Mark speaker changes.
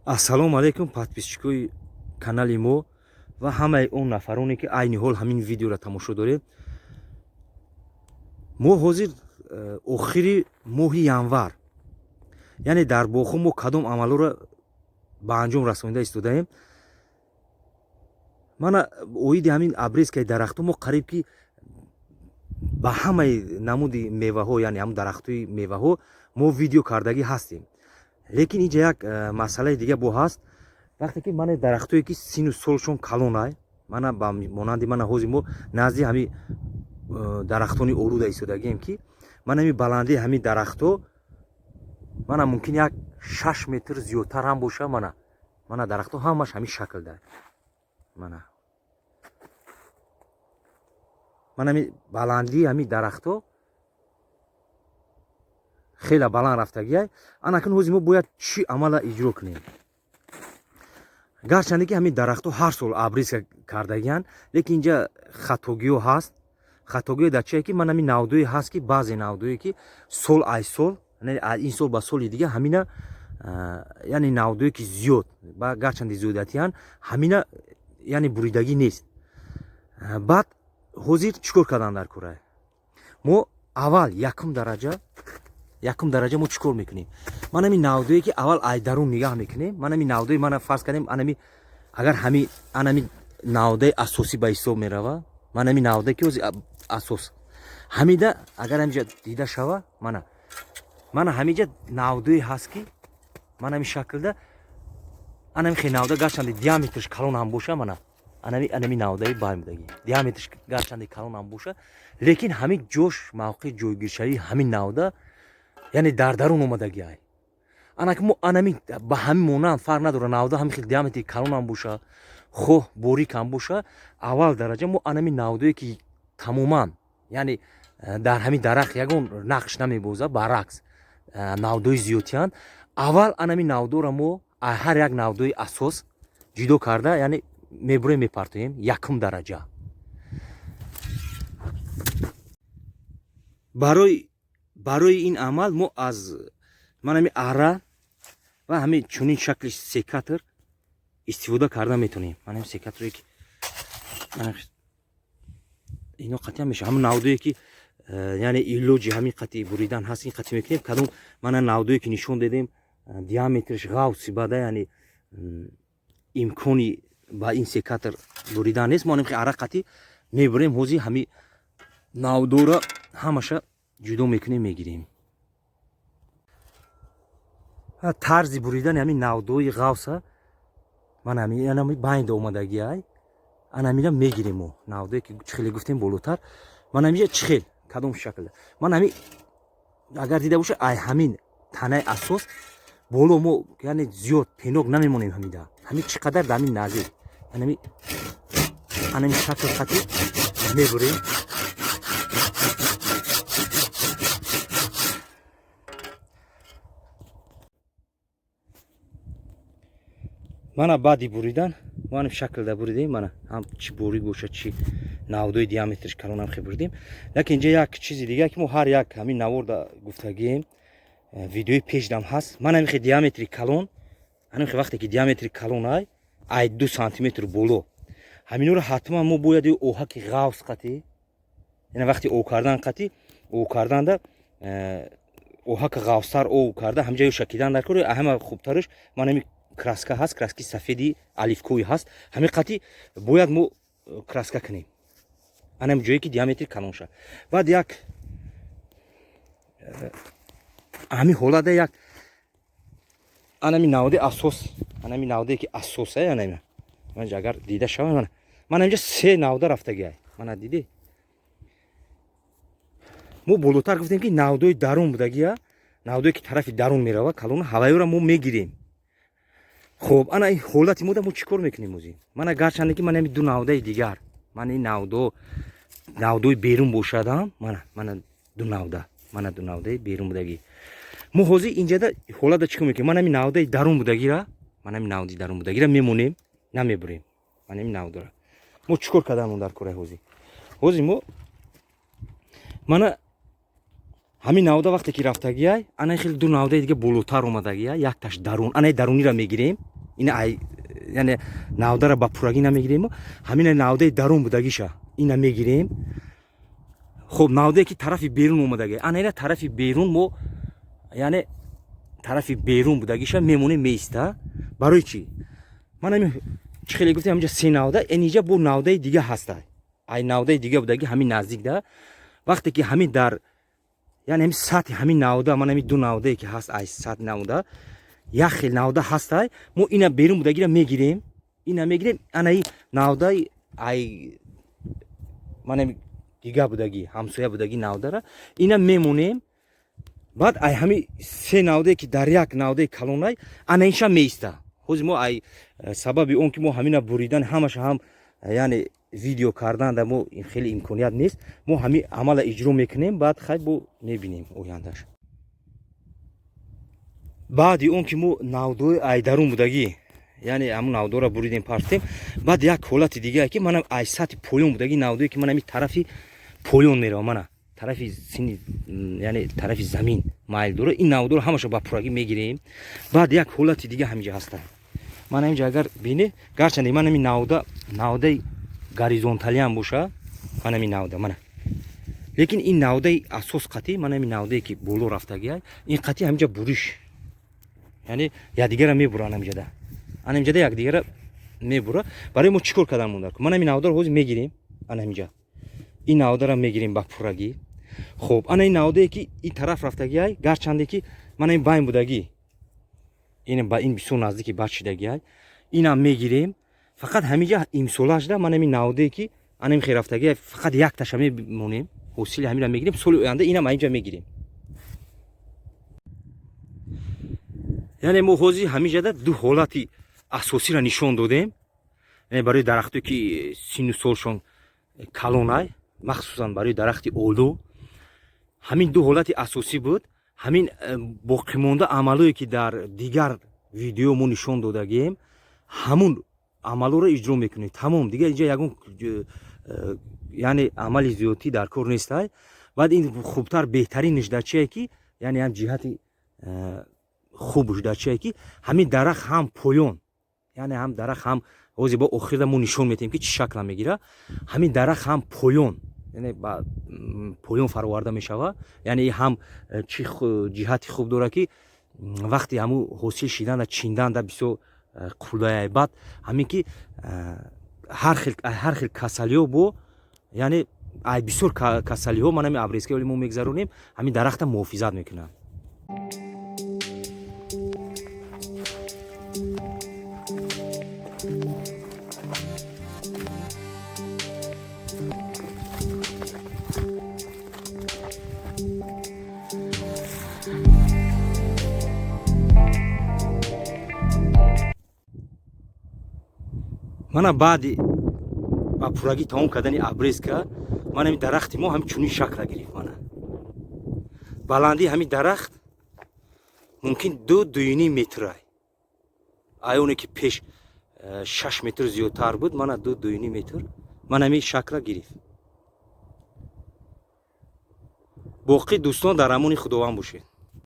Speaker 1: Ассалому алайкум, подписчикои канали мо ва ҳамаи он нафароне, ки айни ҳол ҳамин видеоро тамошо доред. Мо ҳозир охири моҳи январ, яъне дар боғҳо мо кадом амалҳоро ба анҷом расонида истодаем. Мана, оиди ҳамин обрезкаи дарахтҳо мо қариб ки ба ҳамаи намуди меваҳо, яъне ҳамн дарахтҳои меваҳо мо видео кардагӣ ҳастем. Лекин инҷа як масъалаи дига бо ҳаст. Вақте ки мана дарахтое, ки сину солшон калонай, мана ба монанди мана ҳозир мо назди ҳами дарахтони олуда истодагием, ки мана ҳами баландии ҳамин дарахтҳо мана мумкин як 6 метр зиёдтар ҳам боша. Мана дарахтҳо ҳамаш ҳамин шаклда. Мана ҳами баландии ҳамин дарахтҳо хеле баланд рафтагиай. Анакун ҳозир мо бояд чӣ амала иҷро кунем? Гарчанде ки ҳамин дарахтҳо ҳар сол обрезка кардагиянд, лекин инҷа хатогиҳо ҳаст. Хатогиҳо дар чие, ки ман ҳамин навдое ҳаст, ки баъзе навдое, ки сол ай сол, ин сол ба соли дига ҳамина, яъне навдое, ки зиёд, гарчанде зиёдатиянд, ҳамина, яъне буридагӣ нест. Баъд ҳозир чӣ кор кардан дар кора? Мо аввал якум дараҷа мо чӣ кор мекунем? Ман ҳамин навдое, ки аввал ай дарун нигаҳ мекунем. Ман ҳамин навдои, мана фарз кардем, анами агар ҳами анами навдаи асосӣ ба ҳисоб мерава, ман ҳамин навдае, ки ҳозир асос ҳамида, агар ҳамиҷа дида шава, мана ҳамиҷа навдое ҳаст, ки ман ҳамин шаклда, анами хе навда, гарчанде диаметрш калон ҳам боша, мана анами навдаи бармидагӣ диаметрш гарчанде калон ҳам боша, лекин ҳамин ҷош, мавқеи ҷойгиршавии ҳамин навда, яъне дар дарун омадагиай. Анаки мо анами ба ҳамин монанд, фарқ надора, навда ҳамин хел диаметри калонам боша, хоҳ борикам боша, аввал дараҷа мо анами навдое, ки тамоман, яъне дар ҳамин дарахт ягон нақш намебозад, баръакс, навдои зиёдтиянд, аввал анами навдора мо ҳар як навдои асос ҷудо карда, яъне мебурем, мепартоем якум дараҷа. Барои ин амал мо аз ман ҳами ара ва ҳамин чунин шакли секатор истифода карда метавонем. Ман ҳами секаторе, ки ино қатъиан мешавад, ҳамн навдое, ки яъне илоҷи ҳамин қатъи буридан ҳаст, ин қатъи мекунем. Кадом мана навдое, ки нишон дедем, диаметрш ғавси бада, яъне имкони ба ин секатор буридан нест, мо ҳамин ара қатъи мебурем. Ҳозир ҳами навдора ҳамаша ҷудо мекунем, мегирем. Тарзи буридани ҳамин навдои ғавса, ман ҳамин байнда омадагиай, ана ҳамина мегирем мо, навдое, ки чӣ хеле гуфтем болотар. Ман ҳаминҷа чӣ хел, кадом шакл, ман ҳамин агар дида боша, ай ҳамин танаи асос боло мо, яъне зиёд пенок намемонем. Ҳамида ҳамин чӣ қадар дар ҳамин наздик анами шакл қати мебурем. Мана, баъди буридан мо ҳамин шаклда буридем. Мана, ҳам чӣ борик боша, чӣ навдои диаметрш калонам хе буридем. Лекин инҷа як чизи дига, ки мо ҳар як ҳамин наворда гуфтагием, видеои пешдам ҳаст. Ман ҳамин хе диаметри калон, ҳамин хе вақте ки диаметри калон ай 2 сантиметр боло, ҳаминро ҳатман мо бояд оҳаки ғавс қатӣ, яъне вақти ов кардан қатӣ, ов карданда оҳака ғавстар ов карда, ҳамҷа ё шакидан дар кор. Ҳама хубтараш ман ҳамин краска ҳаст, краски сафеди оливковый ҳаст, ҳамин қатӣ бояд мо краска кунем анам ҷое, ки диаметри калон шавад. Баъд як ҳамин ҳолада як анами наводи асос, анами навдае, ки асоса, анами агар дида шава, ман ҳаминҷа се навда рафтагиай. Мана, дидӣ, мо болотар гуфтем, ки навдои дарун будагия, навдое, ки тарафи дарун мерава, калона, ҳавайёра мо мегирем. Хуб, ана ин ҳолати мода мо чӣ кор мекунем озин? Мана, гарчанде ки ман ҳами ду навдаи дигар, ман ин навдо, навдои берун бошадам, мана ду навда, мана ду навдаи берун будагӣ. Мо ҳозир инҷада ҳолата чӣ кор мекунем? Ман ҳами навдаи дарун будагира, ман ҳами навдаи дарун будагира мемонем, намебурем. Ман ҳами навдора мо чӣ кор карданмон дар кораи ҳозир? Ҳозир мо мана ҳамин навда вақте ки рафтагиай, ана хеле ду навдаи дига болотар омадагия, якташ дарун, анаи дарунира мегирем. Ина яъне навдара ба пуррагӣ намегирем, ҳамина навдаи дарун будагиша ина мегирем. Хоб, навдае ки тарафи берун омадаги, ана ина тарафи берун мо, яъне тарафи берун будагиша мемонем, меиста. Барои чӣ? Ман ҳамин чӣ хеле гуфтем, ҳаминҷа се навда, инҷа бо навдаи дига ҳаста, ай навдаи дига будаги ҳамин наздик да. Вақте ки ҳамин дар, яъне ҳамин сатҳи ҳамин навда, ман ҳамин ду навдае ки ҳаст, ай сатҳи навда як хел навда ҳастай, мо ина берун будагира мегирем, ина мегирем, анаи навдаи ай ман дига будаги, ҳамсоя будаги навдара ина мемонем. Баъд ай ҳами се навдае ки дар як навдаи калонай, ана инша меиста. Ҳозир мо ай сабаби он ки мо ҳамина буридан ҳамаша ҳам, яъне видео кардан да мо хеле имконият нест, мо ҳами амала иҷро мекунем, баъд хай бо мебинем ояндаш. Баъди он ки мо навдои ай дарун будагӣ, яъне ҳамун навдора буридем, партем, баъд як ҳолати дигае ки манам ай сатҳи поён будагӣ навдое ки ман ҳами тарафи поён меравам, мана тарафи сини, яъне тарафи замин майл дора, ин навдоро ҳамаша ба пуррагӣ мегирем. Баъд як ҳолати дига ҳаминҷа ҳаста. Ман ҳаминҷа агар бине, гарчанде ман ҳамин навда навдаи горизонталиам боша, ман ҳамин навда мана, лекин ин навдаи асос қатӣ, ман ҳамин навдае ки боло рафтагиай, ин қатӣ ҳаминҷа буриш, яъне якдигара мебуранд. Ҳаминҷада, ана ҳаминҷада якдигара мебура. Барои мо чӣ кор кардан мондар? Ман ҳамин навдаро ҳозир мегирем, ана ҳаминҷа ин навдара мегирем ба пуррагӣ. Хоб, ана ин навдае ки ин тараф рафтагиай, гарчанде ки ман ин байн будагӣ, ин ба ин бисёр наздики бад шидагиай, инам мегирем. Фақат ҳаминҷа имсолашда ман ҳамин навдае ки ана ин хел рафтагиай, фақат якташа мемонем, ҳосили ҳамина мегирем. Соли оянда инам ҳаминҷа мегирем. Яъне мо ҳозир ҳаминҷада ду ҳолати асосиро нишон додем, яъне барои дарахтое ки синну солшон калонай, махсусан барои дарахти олу ҳамин ду ҳолати асосӣ буд. Ҳамин боқимонда амалое ки дар дигар видео мо нишон додагием, ҳамун амалоро иҷро мекунем, тамом. Дигар инҷа ягон яъне амали зиёдтӣ дар кор нестай. Баъд ин хубтар, беҳтаринш дар чие ки, яъне ҳам ҷиҳати хубш дар чие ки ҳамин дарахт ҳам поён, яъне ҳам дарахт ҳам, ҳозир бо охирда мо нишон метиҳем ки чӣ шакла мегира, ҳамин дарахт ҳам поён, яъне ба поён фароварда мешава. Яъне ҳам чӣ ҷиҳати хуб дора ки вақти ҳамун ҳосил шиданда, чинданда бисёр қуллаяй. Баъд ҳамин ки ҳар хел касалиҳо бо, яъне ай бисёр касалиҳо, ман ҳамин обрезка мо мегзаронем, ҳамин дарахта муҳофизат мекунад. Мана баъди ба пуррагӣ тамом кардани обрезка, ман ҳамин дарахти мо ҳамин чунин шакла гирифт. Мана баландии ҳамин дарахт мумкин 2-2.5 метрай, аёне ки пеш 6 метр зиёдтар буд, мана 2-2.5 метр ман ҳамин шакла гирифт. Боқӣ, дӯстон, дар амони Худованд бошед.